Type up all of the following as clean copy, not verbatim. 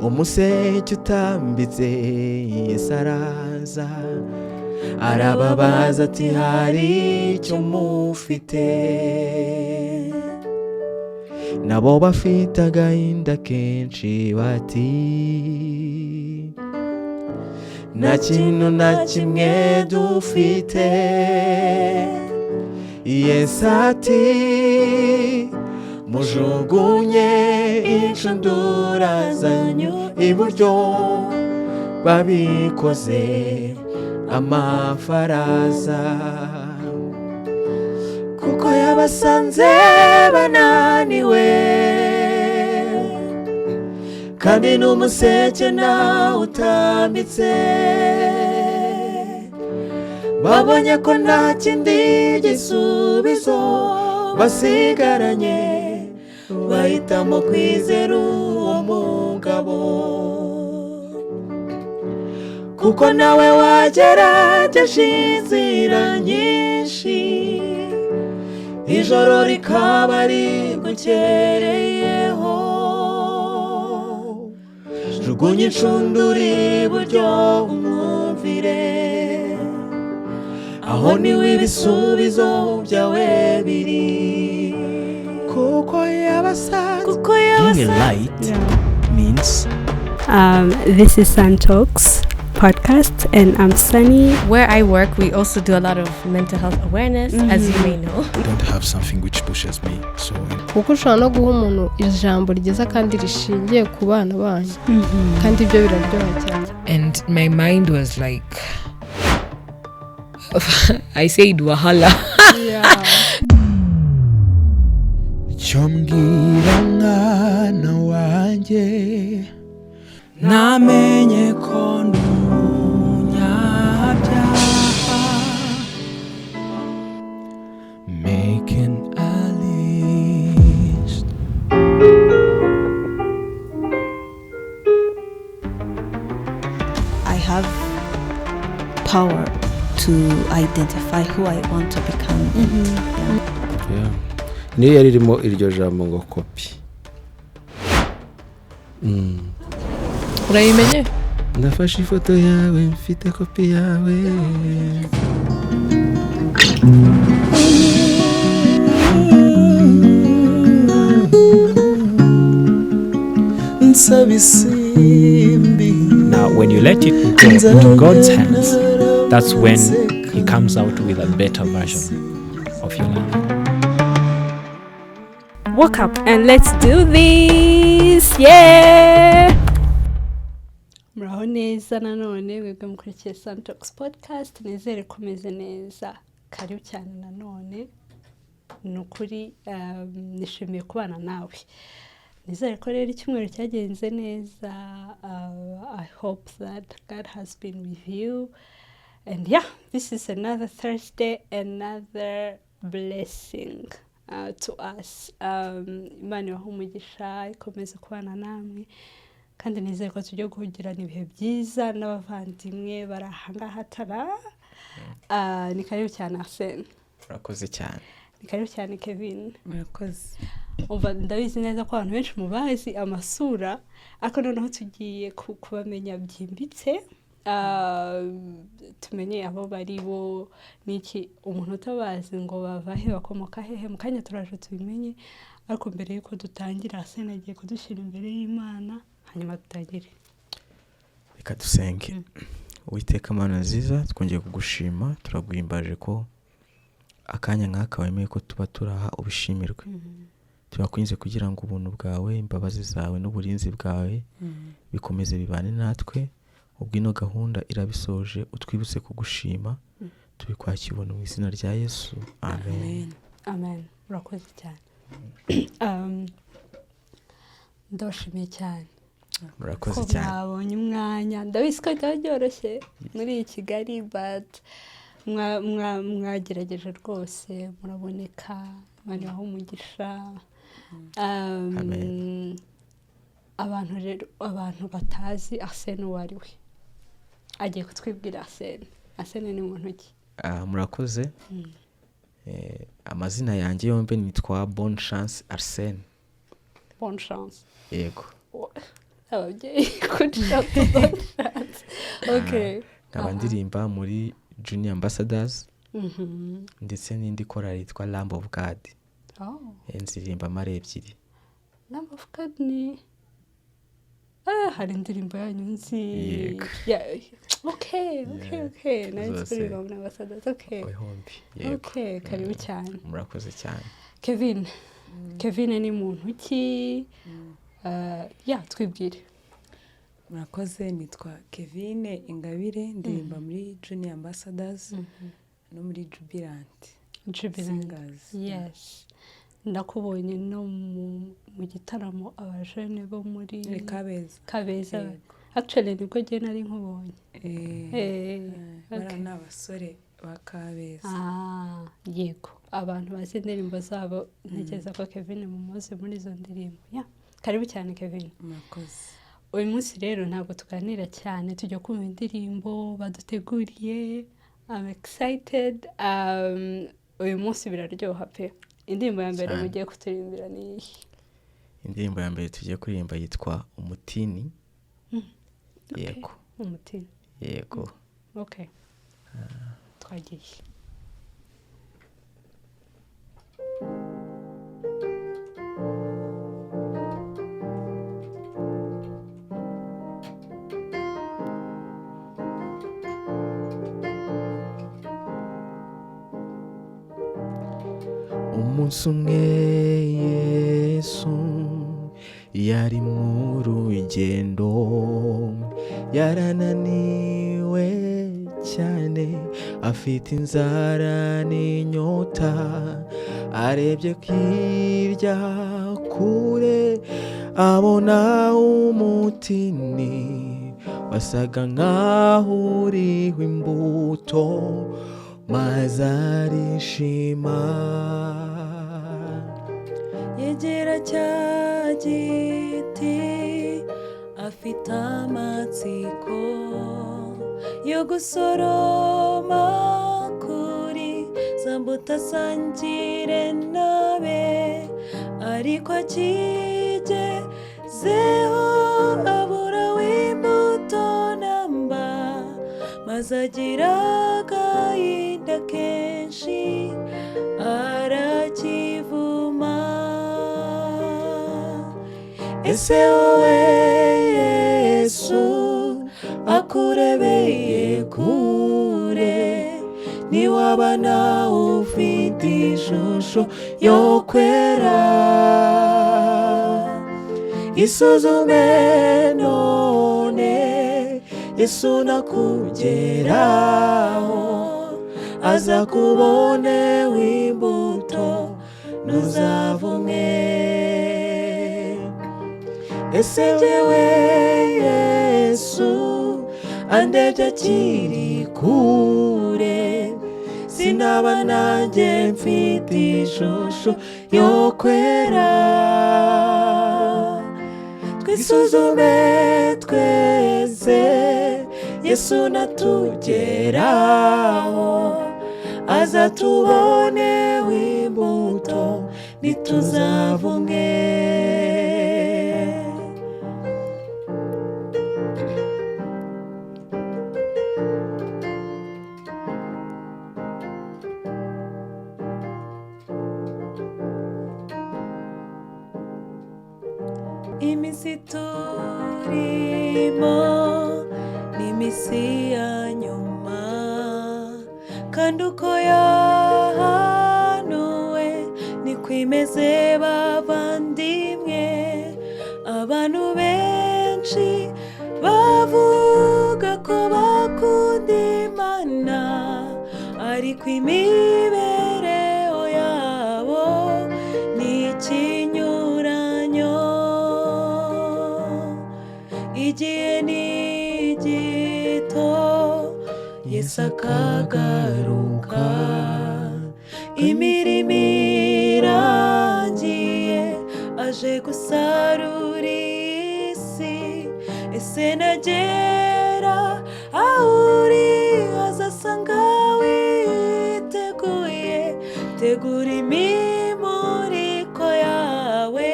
Umuseke utambitse, Yesu araza, arababaza ati: "Hari icyo mufite?" Nabo bafite agahinda kenshi bati: "Nta kintu na kimwe dufite." Yesu ati: "Mujugunye inshundura zanyu iburyo." Babikoze, amafi araza, kuko yabasanze bananiwe, kandi n'umuseke nawe utambitse. Babonye ko nta kindi gisubizo basigaranye, bahitamo kwizera uwo mugabo, kuko nawe wagerageje inzira nyinshi, ijoro rikaba rigukereyeho. Jugunya inshundura iburyo, umwumvire, aho niwe ibisubizo byawe biri, kuko yabasanze Kuko Being a light means This is Sun Talks podcast, and I'm Sunny. Where I work, we also do a lot of mental health awareness, as you may know. I don't have something which pushes me. So Kuko ushobora no guha umuntu ijambo ryiza kandi rishingiye ku bana banyu, kandi ibyo biraryoha cyane. And my mind was like, I said, "Wahala." Cyo mbwira mwana wanjye. Namenye ko ndi umunyabyaha. Making a list. I have power to identify who I want to become. Yeah. Niyo yari irimo iryo jambo ngo kopi. Urayimenye? Ndafashe ifoto yawe, mfite kopi yawe. Nsaba isimbi. Now, when you let it go into God's hands, that's when He comes out with a better version of your life. Wake up and let's do this! Yeah! Muraho neza nanone mwebwe mukurikiye Sun Talks podcast. Nizere ko meze neza. Karibu cyane nanone, ni ukuri nishimiye kubana nawe. Nizere ko rero icyumweru cyagenze neza. I hope that God has been with you, and yeah, this is another Thursday, another blessing to us. Imana ibahe umugisha, ikomeze kubana namwe, kandi nizere ko tujya guhugirana ibihe byiza n'abavandimwe bari ahangaha tara. Ni karibu cyane, Arsene. Urakoze cyane. Ni karibu cyane, Kevin. Murakoze. Umva, ndabizi neza ko abantu benshi mubazi amasura, ariko noneho tugiye kubamenya byimbitse, tumenye abo bari bo n'iki. Umuntu utabazi ngo bava he, bakomoka hehe, mu kanya turaje tubimenye. Ariko mbere y'uko dutangira, Arsene agiye kudushyira imbere y'Imana, hanyuma dutangire. Reka dusenge. Uwiteka Mana nziza, twongeye kugushima, turaguhimbaje ko akanya nk'aka wemeye ko tuba turaha, ubishimirwe. Turakwinze kugira ngo ubuntu bwawe, imbabazi zawe n'uburinzi bwawe bikomeze bibane natwe ubwo ino gahunda irabisoje. Utwibutse kugushima. Tubikwakira ubuntu mu izina rya Yesu, amen. Amen. Urakoze cyane. Ndabashimiye cyane Murakoze ko cyane. mwabonye umwanya. Ndabizi ko bitaba byoroshye muri iyi Kigali, but mwagerageje rwose muraboneka. Imana ibahe umugisha. Amen. Abantu rero, abantu batazi Arsene uwo ari we, agiye kutwibwira. Arsene, Arsene ni muntu ki? Ah, murakoze. Amazina yanjye yombi nitwa Bonne Chance Arsene. Bonne Chance. Yego. Ababyeyi kugira tudashatse. Okay. Nkaba ndirimba muri Junior Ambassadors ndetse n'indi korali yitwa Lamb of God. Oh. Nzirimbamo ari ebyiri. Lamb of God ni hari indirimbo yanyu nzi. Yego. Yeah. Okay. Yeah. Okay. Nari nzi Zose. kuririmba muri Ambassadors. Okay. Hombi, yego. Okay, karibu cyane. Murakoze cyane. Kevin. Kevin ni muntu ki? Yeah, twibwire. Murakoze, nitwa Kevine Ingabire, ndirimba muri Junior Ambassadors no muri Jubilant Jubilant. Singers. Yes. Ndakubonye no mu gitaramo abajene bo muri Muri Kabeza. Kabeza. Yego. Actually nibwo njye nari nkubonye. Bariya Okay. ni abasore ba Kabeza. Ah, yego. Abantu bazi indirimbo zabo, ntekereza ko Kevin mumuzi muri izo ndirimbo. Yeah. Karibu cyane Kevin. Murakoze. Uyu munsi rero ntabwo tuganira cyane, tujya kumva indirimbo baduteguriye. I'm excited. Uyu munsi biraryoha pe. Indirimbo ya mbere Cyane. mugiye kuturirimbira ni iyihe? Indirimbo ya mbere tugiye kuririmba yitwa Umutini. Okay. Yego. Umutini. Yego. Okay. Twagiye. Umunsi umwe Yesu yari mu rugendo, yarananiwe cyane, afite inzara n'inyota, arebye hirya kure abona umutini wasaga nkaho uriho imbuto, maze arishima. Yegera cya giti afite amatsiko yo gusoroma kuri za mbuto asangire nabe, ariko akigezeho abura w'imbuto namba, maze agira agahinda kenshi arakivuma. Ese wowe Yesu akurebeye kure, ntiwaba nawe ufite ishusho yo kwera? Isuzume none, Yesu nakugeraho, aza kubone w'imbuto ntuzavumwe. Ese njyewe Yesu andebye akiri kure, sinaba nanjye mfite ishusho yo kwera? Twisuzume twese, Yesu natugeraho, aza tubone w'imbuto ntituzavumwe. Iminsi turimo ni iminsi ya nyuma, kandi uko yahanuwe niko imeze bavandimwe. Abantu benshi bavuga ko bakunda Imana, ariko imibereho yabo ni ikinyuranyo. Igihe ni gito Yesu akagaruka, imirimo irangiye aje gusarura isi. Ese nagera aho uri azasanga witeguye? Tegura imimuriko yawe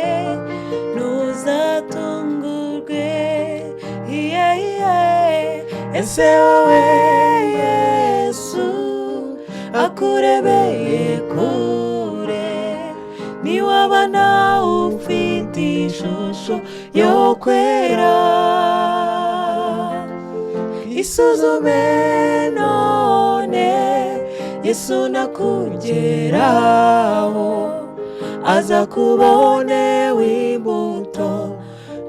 ntuzatungurwe. Ese wowe Yesu akurebeye kure, niwaba nawe ufite ishusho yo kwera. Isuzume none, Yesu nakugeraho, aza kubone w'imbuto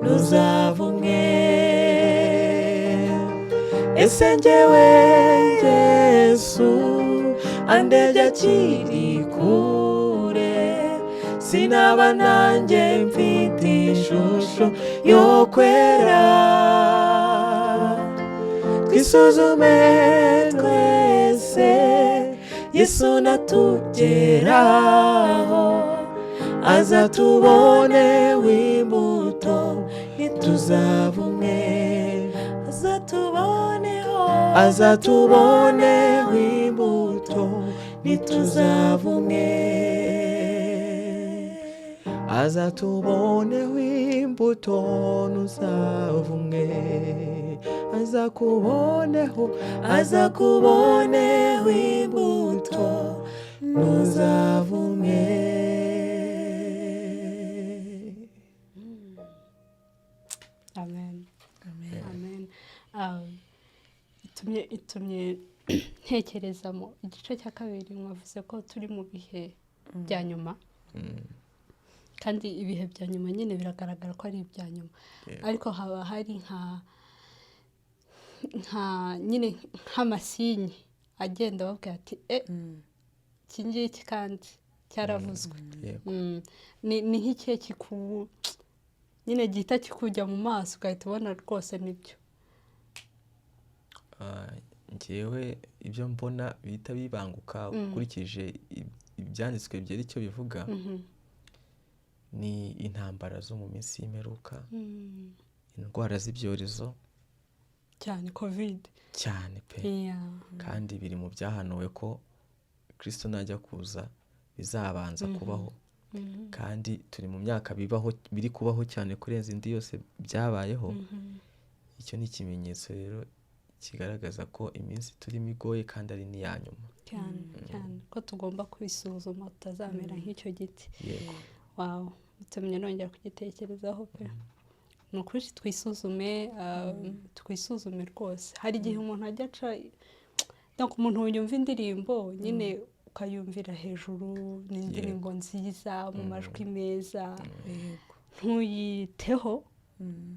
ntuzavumwe. Ese njyewe Yesu andebye akiri kure, sinaba nanjye mfite ishusho yo kwera. Twisuzume twese, Yesu natugeraho, aza tubone w'imbuto ntituzavumwe. Azatuboneho, azatubone w'imbuto ntituzavumwe. Azatuboneho imbuto ntuzavumwe, azakuboneho, azakuboneho imbuto ntuzavumwe. Amen, amen. Itumye ntekerezamo igice cya kabiri. Mwavuze ko turi mu bihe bya nyuma, kandi ibihe bya nyuma nyine biragaragara ko ari ibya nyuma, ariko haba hari nka nyine nk'amasinye agenda babwira ati iki ngiki kandi cyaravuzwe. Ni nk'ikihe kiku nyine gihita kikujya mu maso ugahita ubona rwose nibyo? Njyewe ibyo mbona bihita bibanguka ukurikije ibyanditswe byera icyo bivuga, ni intambara zo mu minsi y'imperuka, indwara z'ibyorezo cyane COVID cyane pe, kandi biri mu byahanuwe ko Kristo najya kuza bizabanza kubaho, kandi turi mu myaka bibaho, biri kubaho cyane kurenza indi yose byabayeho. Icyo ni ikimenyetso rero kigaragaza ko iminsi turimo igoye kandi ari n'iya nyuma cyane cyane, ko tugomba kwisuzuma tutazamera nk'icyo giti. Yego. Wow, bitumye nongera kugitekerezaho pe. Ni ukuri twisuzume, twisuzume rwose. Hari igihe umuntu ajya aca, donc umuntu yumva indirimbo nyine ukayumvira hejuru, ni indirimbo nziza mu majwi meza, ntuyiteho,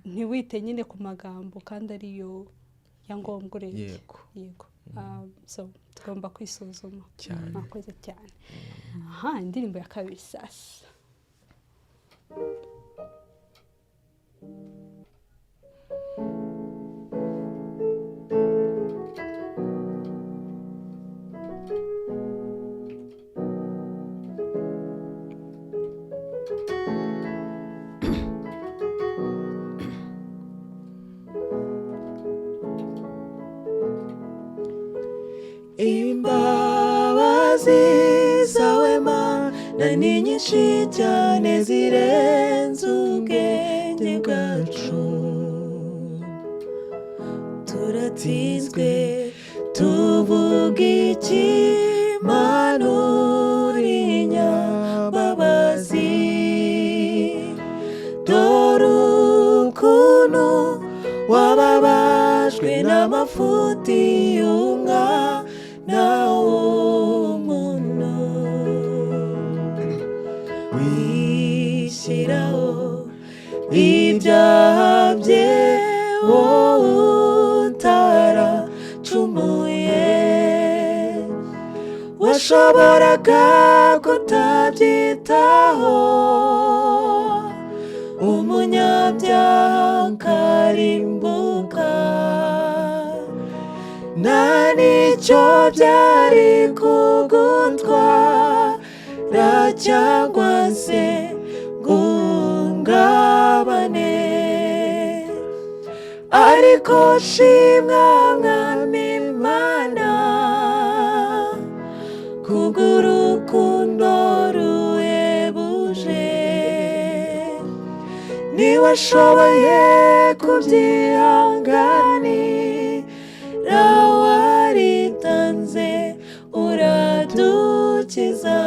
ntiwite nyine ku magambo kandi ariyo ya ngombwa urebye. Yego. Yego. So tugomba kwisuzuma. Cyane. Mwakoze cyane. Aha, indirimbo ya kabiri sasa. Imbabazi zawe Mana ni nyinshi cyane zirenze ubwenge bwacu, turatsinzwe tuvuga iki Mana uri nyambabazi, dore ukuntu wababajwe n'amafuti y'umwana w'umuntu, wishyiraho ibyaha bye wowe utaracumuye, washoboraga kutabyitaho, umunyabyaha akarimbuka, nta n'icyo byari kugutwara cyangwa se guhungabane, ariko shimwa Mwami Imana kubw'urukundo ruhebuje, niwashoboye kubyihanganira Waritanze uradukiza.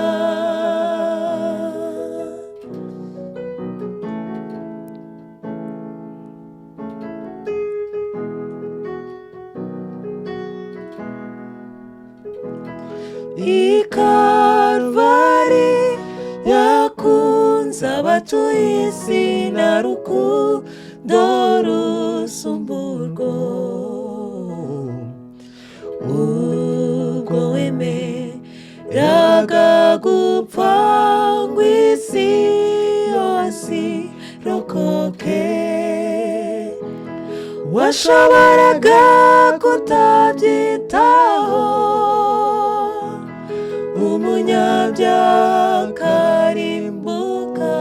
I Karvari yakunze abatuye isi na rukundo rusumba urwo. Ubwo wemeraga gupfa ngo isi yose irokoke, washoboraga kutabyitaho, umunyabyaha akarimbuka,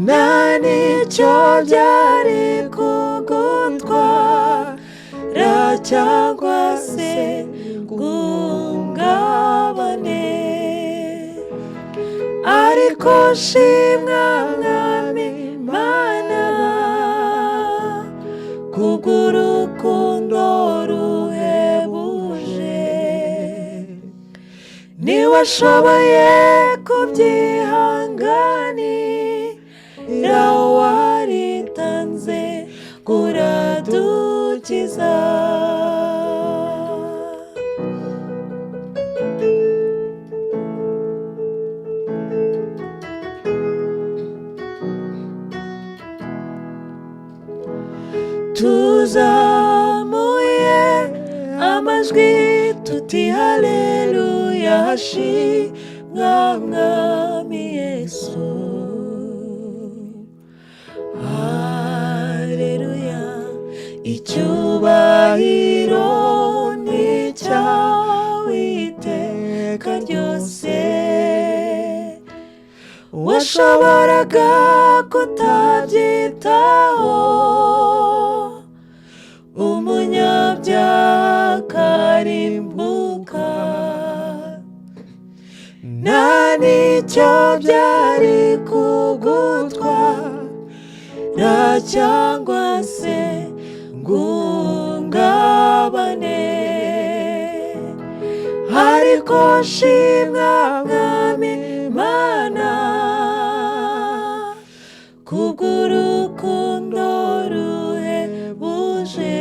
nta n'icyo byari kugutwara cyangwa se guhungabane. Ariko shimwa Mwami Mana, kubw'urukundo ruhebuje, niwashoboye kubyihanganira, waritanze uradukiza. Tuzamuye amajwi tuti haleluya, hashimwa Mwami Yesu. Haleluya, icyubahiro ni icyawe iteka ryose. Washoboraga kutabyitaho, umunyabyaha akarimbuka, nta n'icyo byari kugutwara cyangwa se guhungabane. Ariko shimwa Mwami Mana, kubw'urukundo ruhebuje,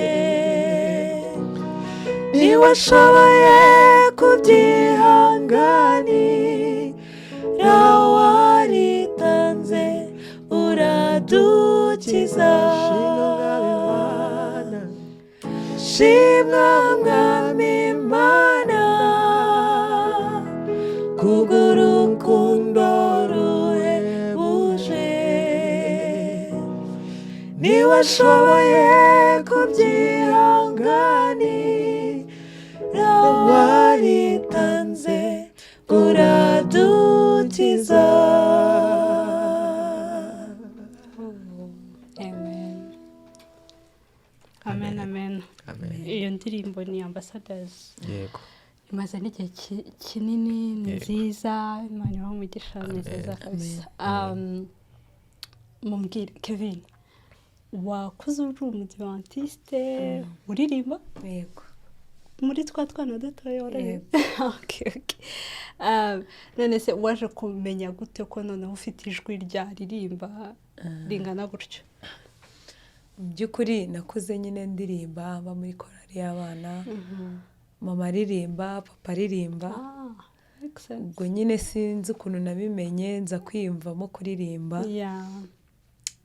niwashoboye kubyihanganira, waritanze uradukiza. Shimwa Mwami Mana, kubw'urukundo ruhebuje, niwashoboye kubyihanganira, waritanze uradukiza. Amen. Amen, amen. Amen. Iyo ndirimbo ni Ambassadors. Yego. Imaze n'igihe kinini, ni Yego. nziza, Imana ibahe umugisha, ni nziza kabisa. Mumbwire Kevin, wakuze uri umudivantiste uririmba? Yego. Muri twa twana dutoya wararirimba? Okay, okay. None se waje kumenya gute ko noneho ufite ijwi ryaririmba ringana gutyo? Mu by'ukuri nakuze nyine ndirimba, mba muri korali y'abana, mama aririmba, papa aririmba. Ubwo nyine sinzi ukuntu nabimenye, nza kwiyumvamo kuririmba.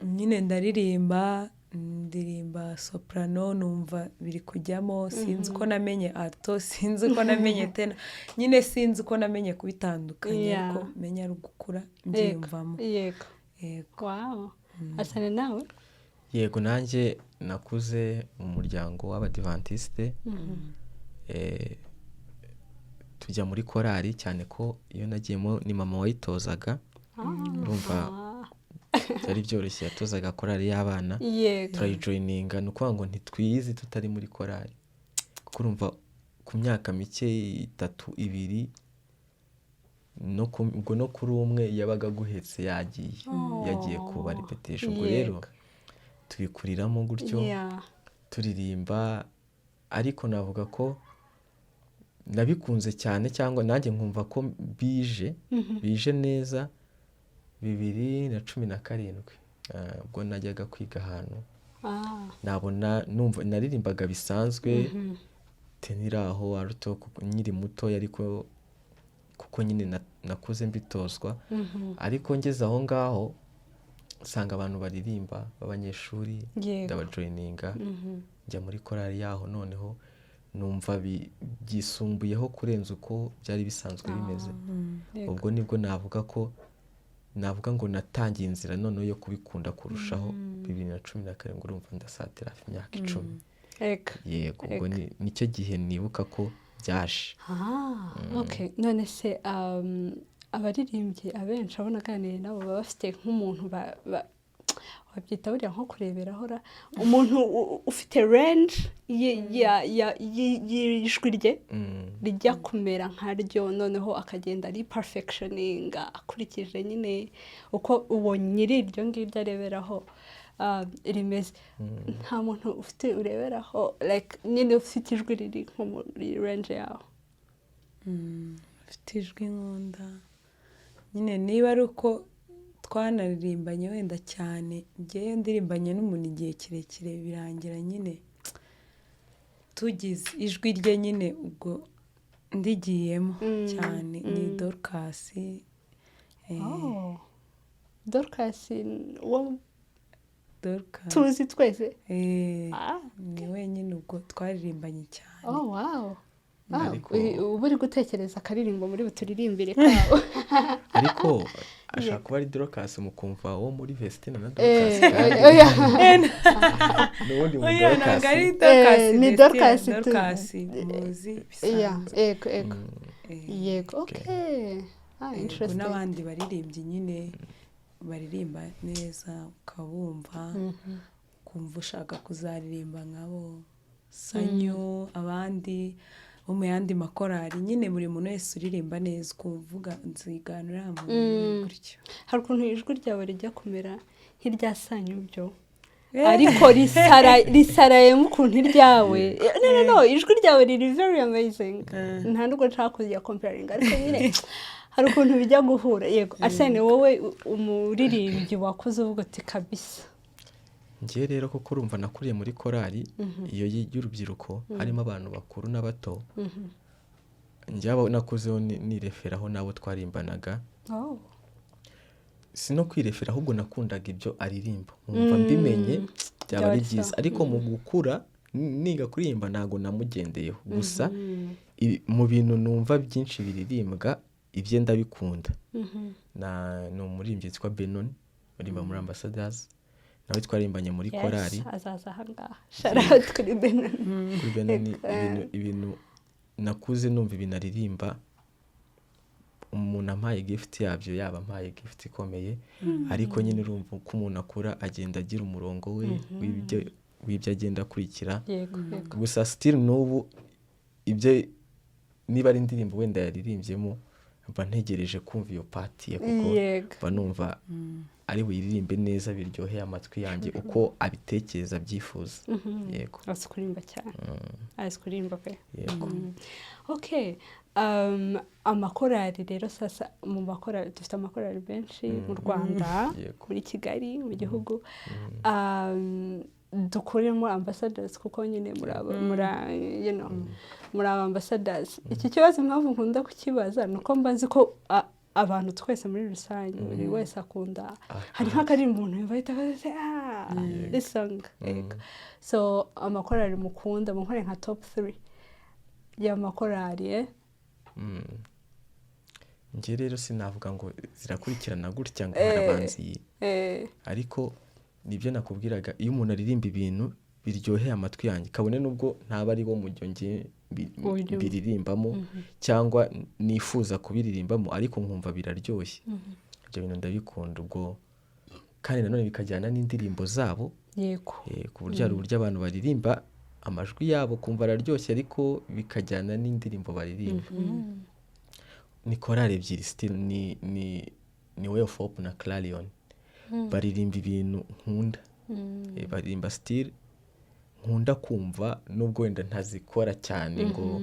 Nyine ndaririmba, ndirimba soprano, numva biri kujyamo, sinzi uko namenye alto, sinzi uko namenye tenor, nyine sinzi uko namenye kubitandukanya, ariko menya ari ugukura mbyiyumvamo. Yego. Yego. Wow. Asane nawe? Yego, nanjye nakuze mu muryango w'abadivantiste. Tujya muri korali, cyane ko iyo nagiyemo ni mama wayitozaga. Urumva byari byoroshye, yatozaga korali y'abana, turayijoyininga. Ni ukuvuga ngo ntitwiyizi tutari muri korali, kuko urumva ku myaka mike 3, 2 ubwo no kuri umwe yabaga aguhetse yagiye kuba repetition. Ubwo rero tubikuriramo gutyo, Turirimba, ariko navuga ko nabikunze cyane, cyangwa nanjye nkumva ko bije bije neza 2017. Ubwo najyaga kwiga ahantu, nabona numva naririmbaga bisanzwe, tenor aho, alto, kuko nkiri mutoya, ariko kuko nyine nakuze mbitozwa. Ariko ngeze aho ngaho nsanga abantu baririmba b'abanyeshuri, ndabajoininga, njya muri korali yaho. Noneho numva byisumbuyeho kurenza uko byari bisanzwe bimeze. Ubwo nibwo navuga ko navuga ngo natangiye inzira noneho yo kubikunda kurushaho. 2017, urumva ndasatira hafi imyaka 10. Yego, ubwo nicyo gihe nibuka ko byaje. Ah, okay. None se abaririmbyi abenshi abo naganiriye nabo baba bafite nk'umuntu wabyita buriya nko kureberaho ra, umuntu ufite range y'ijwi rye rijya kumera nkaryo, noneho akagenda ari perfectioninga akurikije nyine uko uwo nyiri iryo ngiryo areberaho rimeze. Nta muntu ufite ureberaho, like nyine ufite ijwi riri nko muri range yawe? Ufite ijwi nkunda nyine, niba ari uko twanaririmbanye wenda cyane. Ngewe ndirimbanye n'umuntu igihe kirekire, birangira nyine tugize ijwi rye nyine, ubwo ndigiyemo cyane, ni Dorcas. Oh. Dorcas uwo Dorcas tuzi twese? Eh, Ah. ni wenyine ubwo twaririmbanye cyane. Oh wow. Ah, uba uri gutekereza akaririmbo muri buturirimbire kawe. Ariko ashobora kuba ari Dorcas mukumva wo muri Vestina na Dorcas, kandi oya. n'ubundi mu Oya, Dorcas. ntabwo ari Dorcas. Eh, ni Vestine, Dorcas Dorcas muzi bisanzwe. Yego. Yego, okay. Ah, Yego, interesting. n'abandi baririmbyi nyine baririmba neza, ukabumva ukumva ushaka kuzaririmba nkabo, Sanyu, abandi bo mu yandi makorari nyine, buri muntu wese uririmba neza ukumva uvuga nzigana uriya muntu gutyo. Hari ukuntu ijwi ryawe rijya kumera nk'irya Sanyu byo, ariko risarayemo ukuntu iryawe. No, no, no, ijwi ryawe riri very amazing. Nta nubwo nshaka kujya comparing, ariko nyine hari ukuntu bijya guhura. Yego. Arsene, wowe umuririmbyi wakuze uvuga uti kabisa? Njye rero, kuko urumva nakuriye muri korali iyo y'urubyiruko, harimo abantu bakuru n'abato. Njye abo nakuzeho nireferaho n'abo twarimbanaga, si no kwirefera, ahubwo nakundaga ibyo aririmba, nkumva mbimenye byaba Byaba ari ari byiza. sawa. Ariko mu gukura niga kuririmba, ntabwo namugendeyeho gusa. Mu bintu numva byinshi biririmbwa, ibye ndabikunda. Na ni umuririmbyi witwa Benon, uririmba muri Ambassadors, nawe twaririmbanye muri Yes, korali. Azaza ahangaha. Shout out kuri Benon. Kuri Benon, ibintu nakuze numva, ibintu aririmba, umuntu ampaye gift yabyo yaba ampaye gift ikomeye. Ariko nyine urumva uko umuntu akura agenda agira umurongo we w'ibyo agenda akurikira. yego yego Gusa still n'ubu ibyo, niba ari indirimbo wenda yaririmbyemo, mba ntegereje kumva iyo part ye, kuko mba numva ari buyiririmbe neza biryoheye amatwi yanjye uko abitekereza, abyifuza. Yego. Azi kuririmba cyane, azi kuririmba pe. Yego. Okay, amakorali rero sasa, mu makorali dufite amakorali menshi mu Rwanda, muri Kigali, mu gihugu. Dukuremo Ambassadors, kuko nyine muri aba muri muri aba ambassadors. Iki kibazo impamvu nkunda kukibaza ni uko mba nzi ko abantu twese muri rusange, buri wese akunda, hari nk'akaririmbo umuntu yumva ahita avuga ati: "Ah, this song." Yego. So amakorali mukunda, munkore nka top 3 y'amakorali, eh? Njye rero sinavuga ngo zirakurikirana gutya ngo harabanza iyi, ariko nibyo nakubwiraga, iyo umuntu aririmba ibintu biryoheye amatwi yanjye, kabone nubwo ntaba ari wo mujyo njye Urimo. mbiririmbamo cyangwa nifuza kubiririmbamo, ariko nkumva biraryoshye, ibyo bintu ndabikunda. Ubwo kandi nanone bikajyana n'indirimbo zabo. Ku buryo hari uburyo abantu baririmba amajwi yabo kumva araryoshye, ariko bikajyana n'indirimbo baririmba. Ni korali ebyiri still, ni Way of Hope na Clarion. Baririmba ibintu nkunda. Baririmba still nkunda. Nkunda kumva, nubwo wenda ntazikora cyane ngo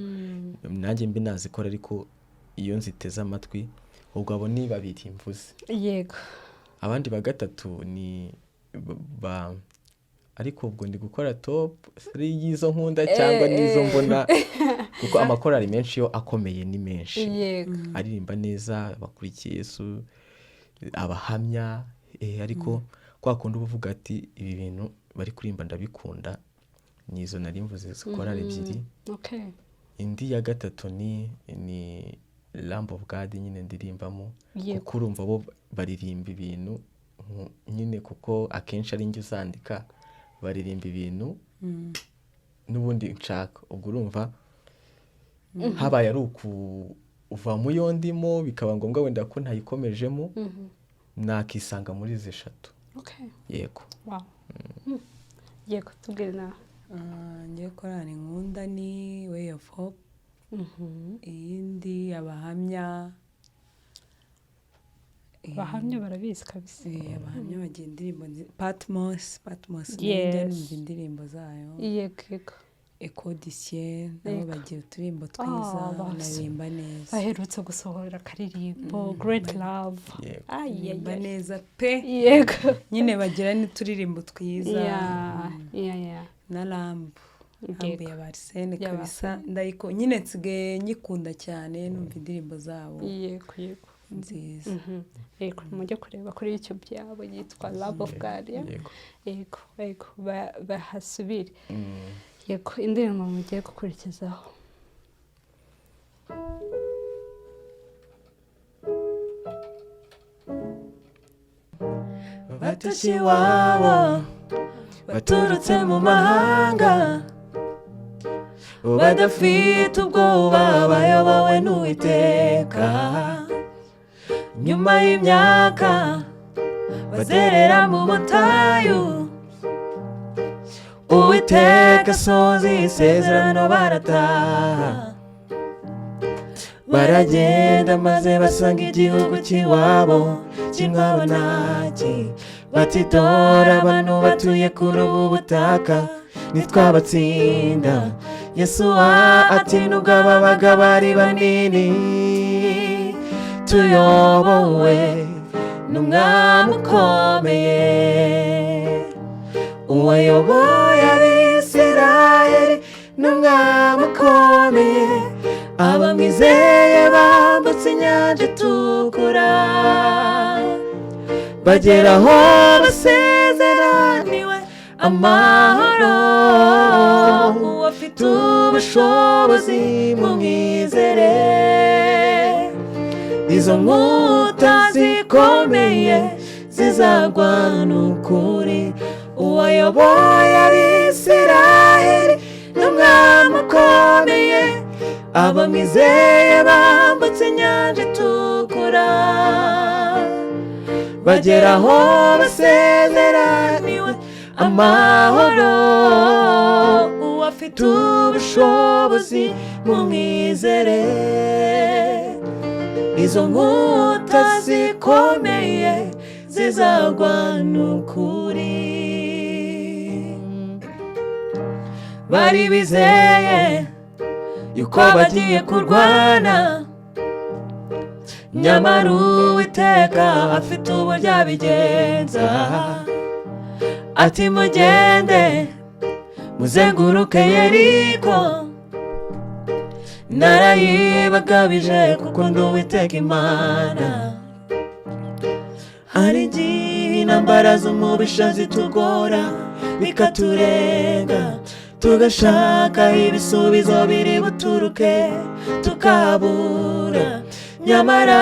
nanjye mbi nazikora, ariko iyo nziteze amatwi, ubwo abo ni babiri mvuze. Abandi ba gatatu ni ba, ariko ubwo ndi gukora top 3 y'izo nkunda cyangwa n'izo mbona, kuko amakorali menshi yo akomeye ni menshi, aririmba neza, bakurikiye Yesu, abahamya, ariko kwa kundi uba uvuga ati ibi bintu bari kuririmba ndabikunda, ni izo nari mvuze korali ebyiri. Indi ya gatatu ni Lamb of God nyine ndirimbamo, kuko urumva bo baririmba ibintu nyine, kuko akenshi ari njye uzandika, baririmba ibintu n'ubundi nshaka. Ubwo urumva habaye ari ukuva mu yo ndimo, bikaba ngombwa wenda ko ntayikomejemo, nakisanga muri izi eshatu. Yego. Wow. Yego, tubwire nawe. Njye korali nkunda ni Way of Hope. Iyindi Abahamya. Abahamya barabizi kabisa. Abahamya bagira indirimbo Patmos nayo numva indirimbo zayo. Yego yego. Echo du Ciel nabo bagira uturirimbo twiza, banaririmba neza. Baherutse gusohora akaririmbo Great Love. Baririmba neza pe. Yego. Nyine bagira n'uturirimbo twiza. Yeah. Na Lamb. Lamb ya Arsene kabisa, ndayiko nyine nsigaye nyikunda cyane, numva indirimbo zabo. Yego yego. Nziza. Yego, mujye kureba kuri YouTube yabo yitwa Love of God. Yego yego, bahasubire. Yego, indirimbo mugiye gukurikizaho. Batashye iwabo baturutse mu mahanga, badafite ubwoba bayobowe n'Uwiteka. Nyuma y'imyaka bazerera mu butayu, Uwiteka asohoza isezerano barataha. Baragenda maze basanga igihugu cy'iwabo cy'inkabanaki, bati dore abantu batuye kuri ubu butaka ntitwabatsinda. Yesuwa ati nubwo ababaga bari banini, tuyobowe n'umwami ukomeye, uwayoboye Abisirayeli n'umwami ukomeye, abamwizeye bambutse inyanja itukura, bagera aho basezeraniwe amahoro. Uwafite ubushobozi mumwizere, izo nkuta zikomeye zizagwa n'ukuri. Uwayoboye Abisirayeli n'umwami ukomeye, abamwizeye bambutse inyanja itukura, bagera aho basezeraniwe amahoro. Uwafite ubushobozi mumwizere, izo nkuta zikomeye zizagwa n'ukuri. Bari bizeye yuko bagiye kurwana, nyamara Uwiteka afite uburyo abigenza. Ati mugende muzenguruke Yeriko, narayibagabije kuko ndi Uwiteka Imana. Hari igihe intambara z'umubisha zitugora bikaturenga, tugashaka ibisubizo biri buturuke tukabura. Nyamara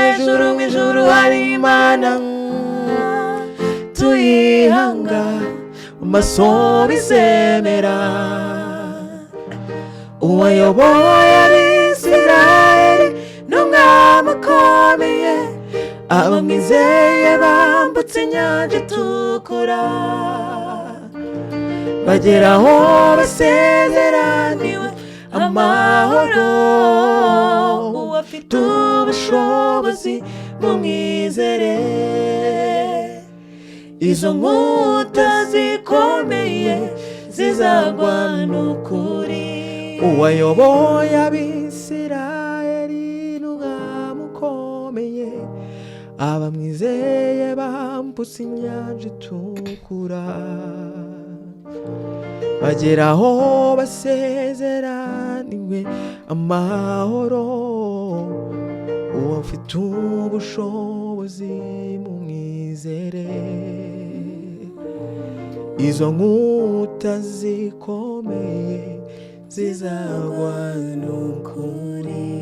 hejuru mu ijuru hari Imana, tuyihanga amaso bizemera. Uwayoboye Abisirayeli n'umwami ukomeye, abamwizeye bambutse inyanja itukura, bagera aho basezeraniwe amahoro. Uwafite ubushobozi mumwizere, izo nkuta zikomeye Zizagwa n'ukuri. Uwayoboye Abisirayeli n'umwami ukomeye, abamwizeye bambutse inyanja itukura, bagera aho basezeraniwe amahoro. Uwo mfite ubushobozi, mumwizere, izo nkuta zikomeye zizagwa n'ukuri.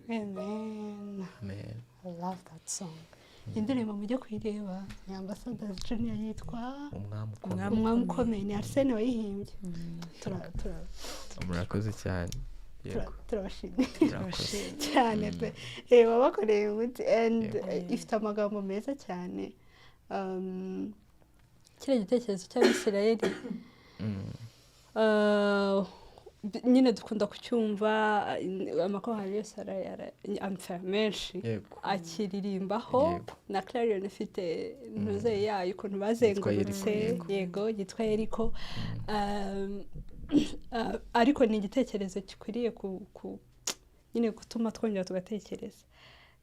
Amen. Amen. I love that song. Indirimbo mujye kuyireba ni Ambassadors Junior, yitwa Umwami Ukomeye. Umwami Ukomeye, ni Arsene wayihimbye. Murakoze cyane. Yego. Turabashimiye Murakoze. cyane pe. Wabakoreye umuti and ifite amagambo meza cyane. Kiriya gitekerezo cy'Abisirayeli nyine dukunda kucyumva, amakorali yose amfa menshi akiririmbaho. Na Clarion ifite ntuze yayo ukuntu bazengurutse. Yeriko, yego, yitwa Yeriko. Ariko ni igitekerezo gikwiriye nyine gutuma twongera tugatekereza.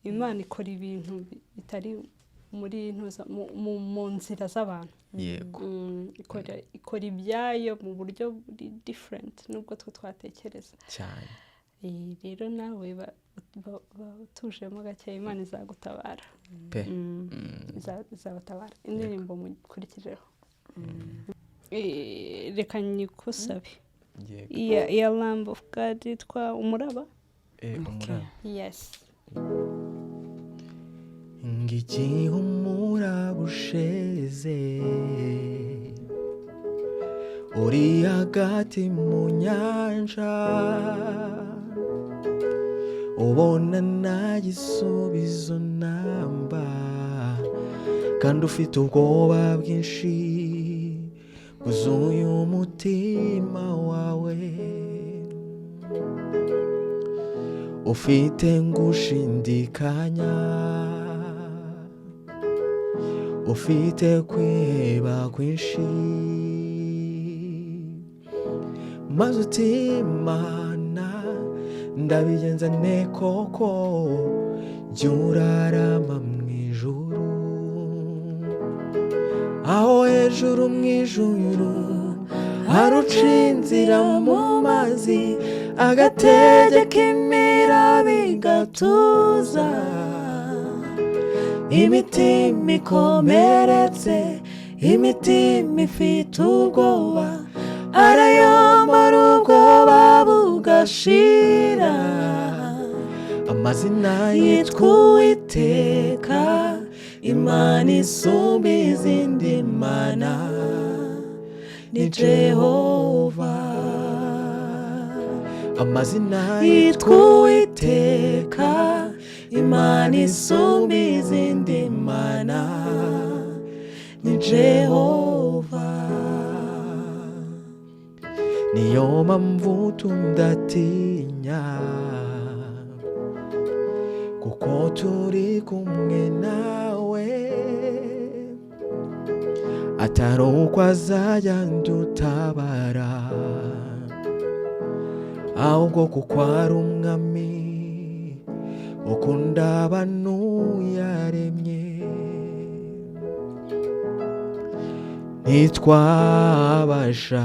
Imana ikora ibintu bitari muri ntuza mu nzira z'abantu. Ikora ibyayo mu buryo buri different nubwo twe twatekereza. Rero nawe utujemo gake, Imana izagutabara. Pe. Izabatabara. Indirimbo mukurikijeho, reka nyikusabe. Yego. Iya Lamb of God yitwa Umuraba. Umuraba. Yes. Ngigihe umuraba usheze uri hagati mu nyanja, ubona nta gisubizo namba, kandi ufite ubwoba bwinshi bwuzuye umutima wawe, ufite ngushindikanya, ufite kwiheba kwinshi, maze uti: "Mana, ndabigenza nte koko?" Jya urarama mu ijuru, aho hejuru mu ijuru haruca inzira mu mazi, agategeka imiraba igatuza, imitima ikomeretse, imitima ifite ubwoba, arayamara ubwoba bugashira. Amazina yitwa Uwiteka, Imana isumba izindi mana, ni Jehova. Amazina yitwa Uwiteka, Imana isumba izindi mana, ni Jehova. Niyo mpamvu tudatinya, kuko turi kumwe nawe, atari uko azajya dutabara, ahubwo kuko ari umwami ukunda abantu yaremye. Ntitwabasha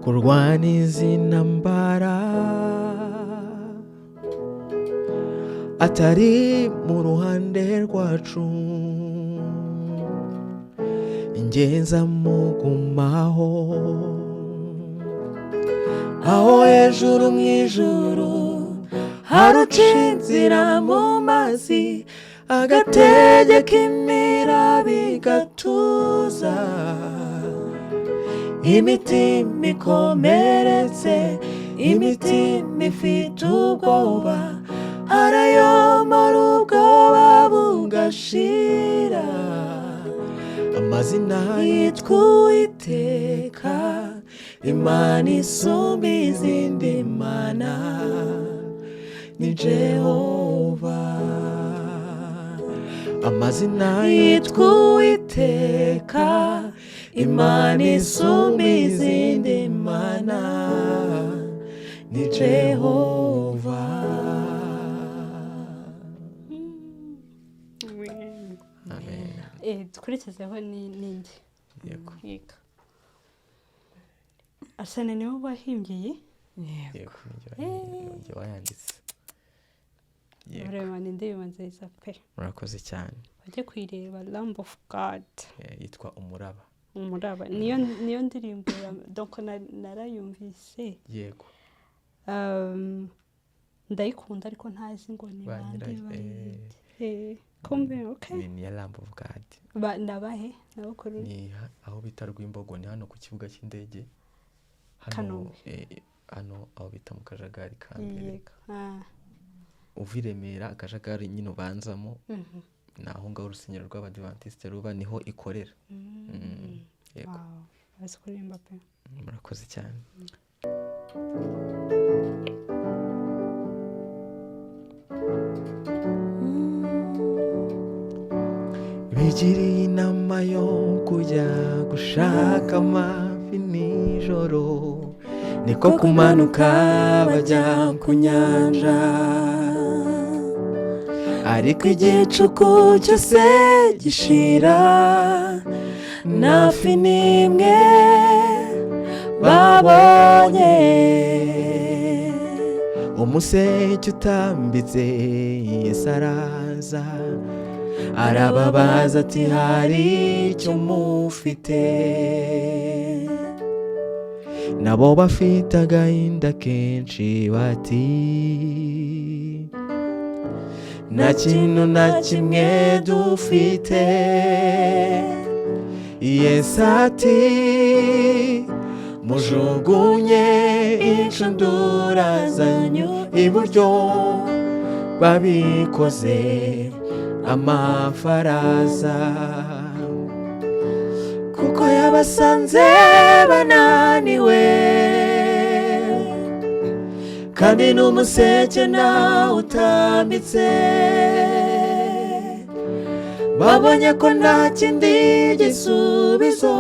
kurwana izi ntambara atari mu ruhande rwacu. Ingenza mugumaho aho hejuru mu ijuru haruca inzira mu mazi, agategeka imiraba igatuza, imitima ikomeretse, imitima ifite ubwoba, arayomora ubwoba bugashira. Amazina yitwa Uwiteka, Imana isumba izindi mana, ni Jehova. Amazina yitwa Uwiteka, Imana isumba izindi mana, ni Jehova. Amen. Dukurikizeho n'indi. Yego. Yego. Arsene niwe wahimbye iyi? Yego, ninjye wayanditse. Yego. Vraiment ni indirimbo nziza pe. Murakoze cyane. Bajye kuyireba, Lamb of God. Yitwa Umuraba. Umuraba niyo ndirimbo donc narayumvise. Yego. Ndayikunda ariko ntazi ngo ni bande bayiririmbye. Kumbe okay. Ni ya Lamb of God. Nabahe nabakuru. Ni aho bita Rwimbogo, ni hano ku kibuga cy'indege. Hano hano aho bita mu Kajagari ka mbere. Yego. Uva i Remera akajagari nyine ubanzamo. Naho ngaho urusengero rw'Abadiventiste ruba, niho ikorera. Yego. Wow. Bazi kuririmba pe. Murakoze cyane. Bigiriye inama yo kujya gushaka amafi nijoro, niko kumanuka bajya ku nyanja. Ariko igicuku cyose gishira, nta fi n'imwe babonye. Umuseke utambitse Yesu araza, arababaza ati hari icyo mufite? Nabo bafite agahinda kenshi bati nta kintu na kimwe dufite. Yesu ati mujugunye inshundura zanyu iburyo, babikoze amafaraza. Kuko yabasanze bananiwe, kandi n'umuseke nawe utambitse. Babonye ko nta kindi gisubizo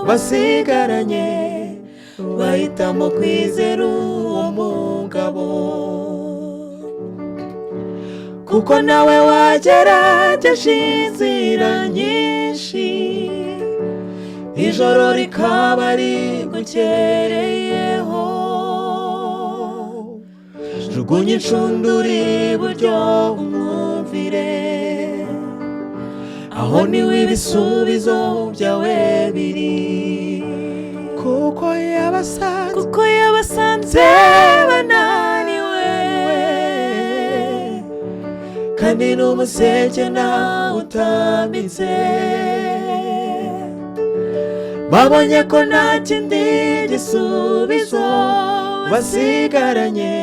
basigaranye, bahitamo kwizera uwo mugabo. Kuko nawe wagerageje inzira nyinshi, ijoro rikaba rigukereyeho. Jugunya inshundura iburyo umwumvire, aho niwe ibisubizo byawe biri. Kuko yabasanze bananiwe, kandi n'umuseke nawe utambitse. Babonye ko nta kindi gisubizo basigaranye,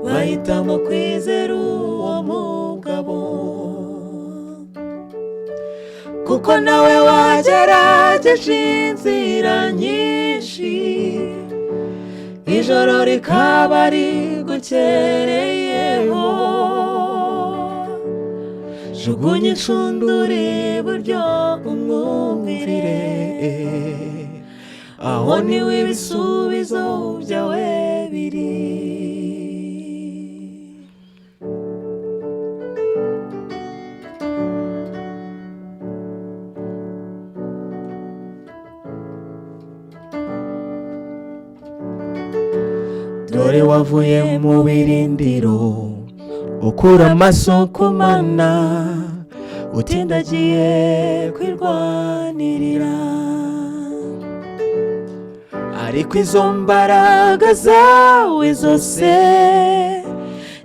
bahitamo kwizera uwo mugabo. Kuko nawe wagerageje inzira nyinshi, ijoro rikaba rigukereyeho. Jugunya inshundura iburyo umwumvire, aho niwe ibisubizo byawe biri. Dore wavuye mu birindiro, ukura amaso ku Mana, utindagiye kwirwanirira. Ariko izo mbaraga zawe zose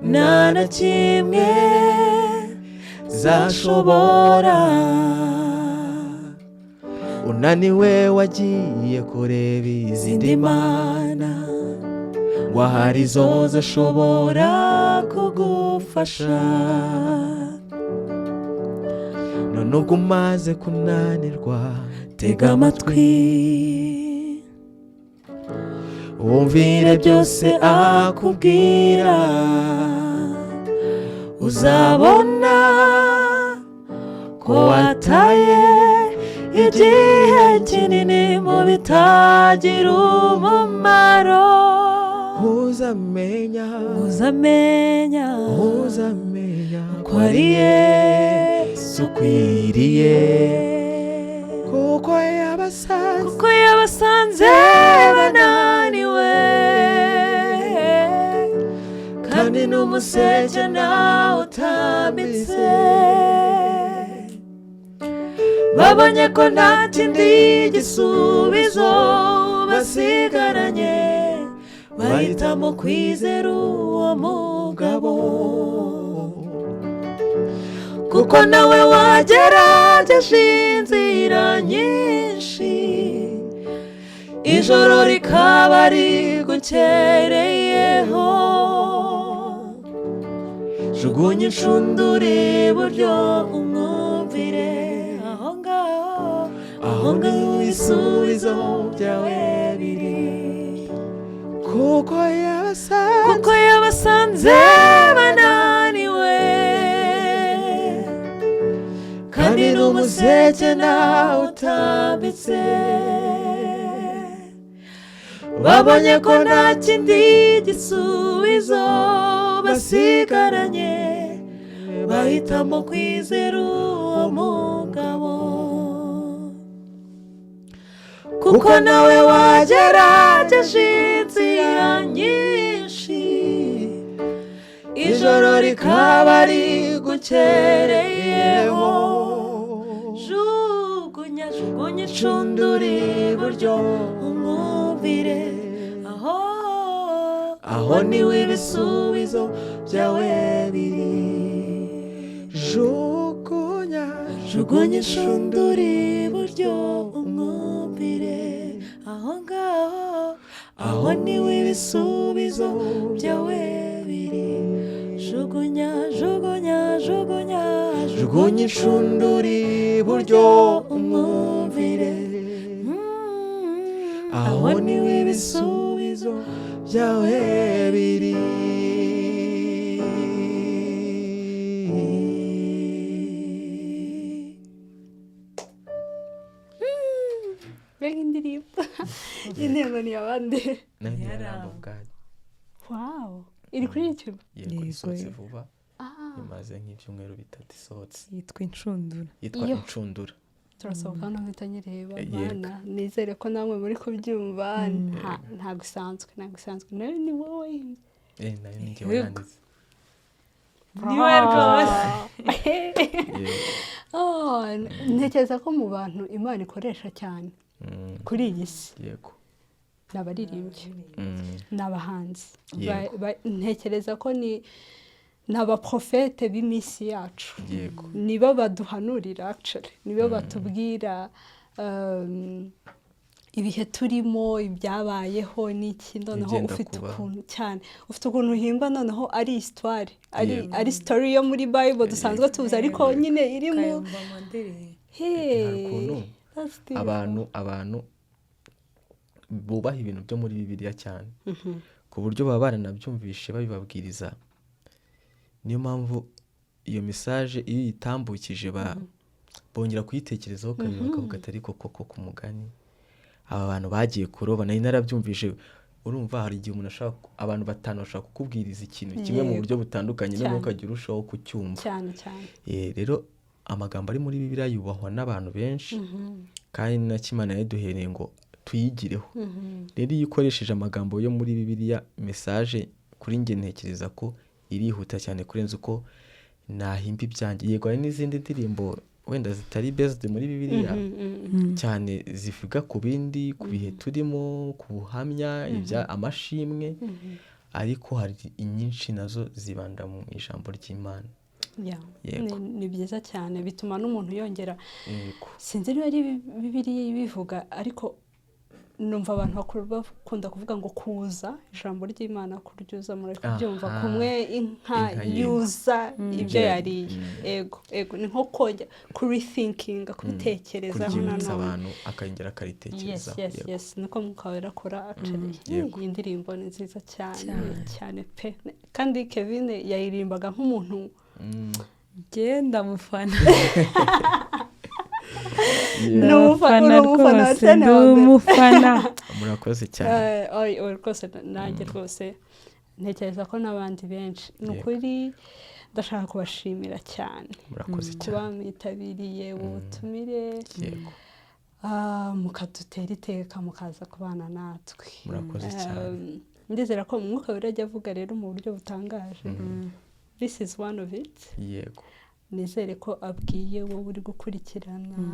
nta na kimwe zashobora. Unaniwe wagiye kureba izindi mana, ngo ahari zo zashobora kugufasha. None ubwo umaze kunanirwa, tega amatwi wumvire byose akubwira. Uzabona Ko wataye igihe kinini mu bitagira umumaro. Uzamenya, uzamenya, uzamenya ko ari Yesu ukwiriye, kuko yabasanze, kuko yabasanze bananiwe, kandi n'umuseke nawe utambitse. Babonye ko nta kindi gisubizo basigaranye, bahitamo kwizera uwo mugabo, kuko nawe wagerageje inzira nyinshi, ijoro rikaba rigukereyeho. Jugunya inshundura iburyo, umwumvire aho ngaho, aho ngaho ibisubizo byawe biri. Kuko yabasanze, kuko yabasanze bananiwe, kandi n'umuseke nawe utambitse. Babonye ko nta kindi gisubizo basigaranye, bahitamo kwizera uwo mugabo, kuko nawe wagerageje inzira nyinshi, ijoro rikaba rigukereyeho. Jugunya, jugunya inshundura iburyo, umwumvire aho, aho niwe ibisubizo byawe biri. Jugunya, jugunya inshundura iburyo, umwumvire aho ngaho, aho niwe ibisubizo byawe biri. Jugunya, jugunya, jugunya, jugunya inshundura iburyo, umwumvire aho niwe ibisubizo byawe biri. Mbega indirimbo! Indirimbo ni iy'abandi? Nayo ni iya Lamb of God. Wow, iri kuri YouTube? Yego, isohotse vuba, imaze nk'ibyumweru 3 isohotse. Yitwa Inshundura. Yitwa Iyo. Inshundura. Turasohoka hano mpita nyireba. Yego. Mana, nizere ko namwe muri kubyumva. Ntabwo isanzwe, ntabwo isanzwe. Nayo ni wowe? Eh, nayo ni njyewe Yego. yanditse. Niwe rwose. Yego. Oh, ntekereza ko mu bantu Imana ikoresha cyane kuri iyi si ni abaririmbyi, ni abahanzi. Ntekereza ko ni abaprofete b'iminsi yacu. Nibo baduhanurira actually, nibo batubwira ibihe turimo, ibyabayeho n'iki. Noneho Ibigenda ufite kubaho. ukuntu cyane, ufite ukuntu uhimba, noneho ari histoire, ari ari story yo muri Bible dusanzwe tuzi, ariko nyine iri mu Ukayumva mu ndirimbo. Hey, Hari ukuntu that's deep. abantu bubaha ibintu byo muri Bibiliya cyane, ku buryo baba baranabyumvishe babibabwiriza. Niyo mpamvu iyo message iyo uyitambukije bongera kuyitekerezaho kabiri, bakavuga ati: "Ariko koko ku mugani aba bantu bagiye kuroba, nari narabyumvishe." Urumva hari igihe umuntu ashaka, abantu batanu bashaka kukubwiriza ikintu kimwe mu buryo butandukanye, noneho ukajya urushaho kucyumva. Cyane cyane. Rero amagambo ari muri Bibiliya yubahwa n'abantu benshi, kandi ni nacyo Imana yaduhereye ngo tuyigireho. Rero iyo ukoresheje amagambo yo muri Bibiliya, message kuri njye ntekereza ko irihuta cyane kurenza uko nahimba ibyanjye. Yego, hari n'izindi ndirimbo wenda zitari based muri Bibiliya cyane, zivuga ku bindi, ku bihe turimo, ku buhamya, ibya amashimwe, ariko hari inyinshi nazo zibanda mu ijambo ry'Imana. Yego. Ni byiza cyane, bituma n'umuntu yongera sinzi niba ari Bibiliya ibivuga, ariko numva abantu bakuru bakunda kuvuga ngo kuza ijambo ry'Imana, kuryuza, muri kubyumva kumwe inka Inka yego. yuza ibyo Ibyo yariye. Ego, ni nko kongera kurithinkinga, kubitekerezaho kuryibutsa nanone. abantu, akongera akaritekerezaho. Yes, niko Mwuka Wera akora actually. Yego. Iyi ndirimbo ni nziza cyane. Cyane. Cyane pe, kandi Kevin yayirimbaga nk'umuntu Genda mufana. Ni Umufana uri umufana wa rwose, Arsene ndi wa mbere. umufana. Murakoze cyane. Oy, rwose nanjye rwose ntekereza ko n'abandi benshi ni ukuri ndashaka kubashimira cyane Murakoze kuba cyane. mwitabiriye ubutumire, mukadutera iteka, mukaza kubana natwe. Murakoze cyane. Ndizera ko Umwuka Wera ajya avuga rero mu buryo butangaje. This is one of it. Nizere ko abwiye wowe uri gukurikirana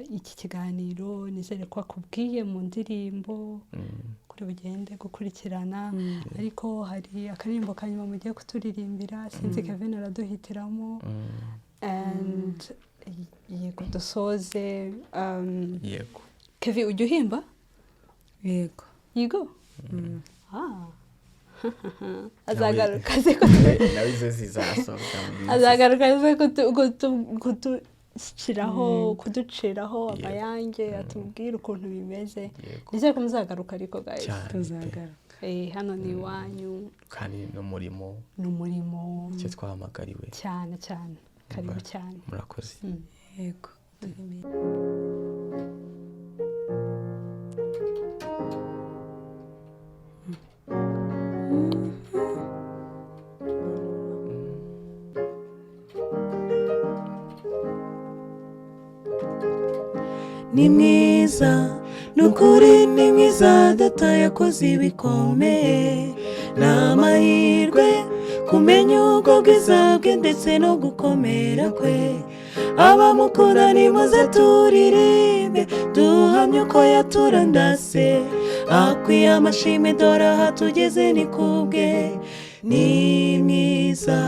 iki kiganiro, nizere ko akubwiye mu ndirimbo kuri bugende gukurikirana. Ariko hari akaririmbo ka nyuma mugiye kuturirimbira, sinzi, Kevin araduhitiramo and yego, dusoze. Yego. Kevin, ujya uhimba? Yego. Yego. Ah. Azagaruka aze Nawe izo zizasohoka mu minsi. Azagaruka aze kuduciraho amayange, atubwire ukuntu bimeze. Nizere ko muzagaruka ariko, guys. Cyane pe. Tuzagaruka. Hano ni iwanyu. Kandi n'umurimo. Ni umurimo. Icyo twahamagariwe. Cyane cyane, karibu cyane. Murakoze. Yego. Ni mwiza, nukuri ni mwiza. Data yakoze ibikomeye. Ni amahirwe kumenya ubwo bwiza bwe ndetse no gukomera kwe. Abamukunda, nimuze turirimbe, duhamye uko yaturandase. Akwiye amashimwe, dore aha tugeze ni kubwe. Ni mwiza.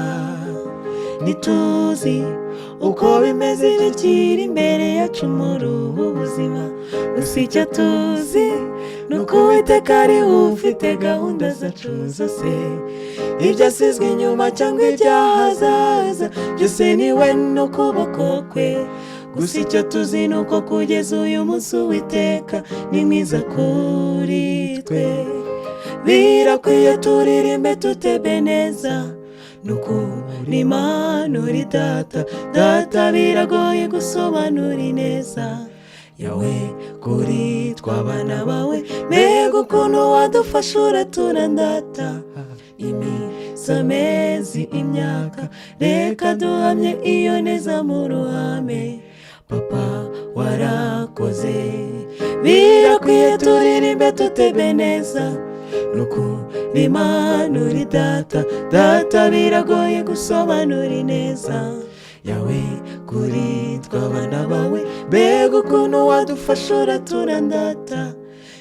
Ntituzi uko bimeze bikiri imbere yacu muri ubu buzima, gusa icyo tuzi ni uko Uwiteka ari we ufite gahunda zacu zose. Ibyasizwe inyuma cyangwa ibyahazaza, byose ni we n'ukuboko kwe. Gusa icyo tuzi ni uko kugeza uyu munsi Uwiteka ni mwiza kuri twe. Birakwiye turirimbe tutebe neza, nukuri Imana uri data. Data, biragoye gusobanura ineza yawe kuri tw'abana bawe. Mbega ukuntu wadufasha, uraturandata iminsi, amezi, imyaka. Reka duhamye iyo neza mu ruhame. Papa, warakoze. Birakwiye turirimbe tutebe neza, nukuri Imana uri data. Data, biragoye gusobanura ineza yawe kuri tw'abana bawe. Mbega ukuntu wadufasha, uraturandata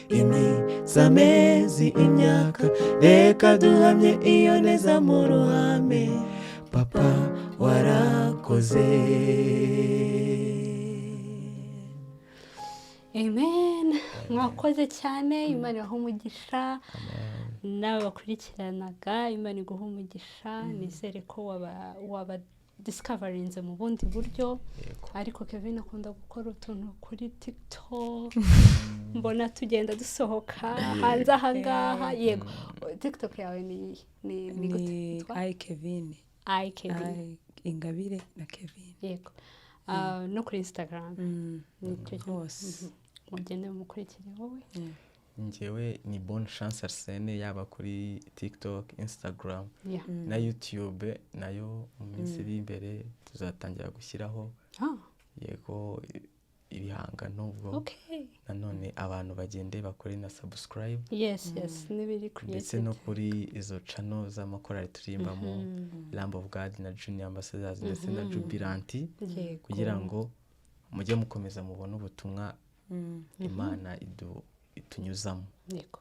iminsi, amezi, imyaka. Reka duhamye iyo neza mu ruhame. Papa, warakoze. Amen. Mwakoze cyane, Imana ibahe umugisha. Nawe bakurikiranaga, Imana iguha umugisha. Nizere ko waba discoverinze mu bundi buryo. Ariko Kevin akunda gukora utuntu kuri TikTok, mbona tugenda dusohoka hanze ahangaha. Yego, TikTok yawe ni gute? Ni Yitwa? I Kevin. I Kevin. I Ingabire na Kevin. Yego. No kuri Instagram nicyo. Hose. Mugende mumukurikire. Wowe? Njyewe ni Bonne Chance Arsene, yaba kuri TikTok, Instagram na YouTube nayo. Mu minsi iri imbere tuzatangira gushyiraho, yego, ibihangano. Ubwo nanone abantu bagende bakore na subscribe Yes, n'ibiri ndetse no created. Kuri izo channel z'amakorali turirimbamo, Lamb of God na Junior Ambassadors ndetse na Jubilant, kugira ngo mujye mukomeza mubone ubutumwa Imana itunyuzamo. Yego,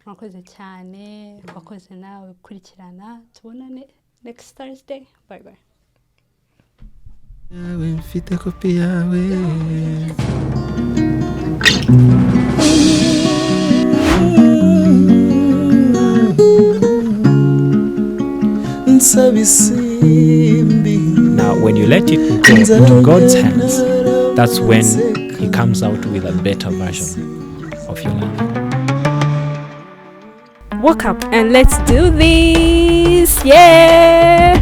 mwakoze cyane. Wakoze nawe gukurikirana. Tubonane next Thursday. Bye bye. Yawe mfite kopi yawe. Nsaba isimbi. Now, when you let it go into God's hands, that's when He comes out with a better version of your life. Woke up and let's do this. Yeah.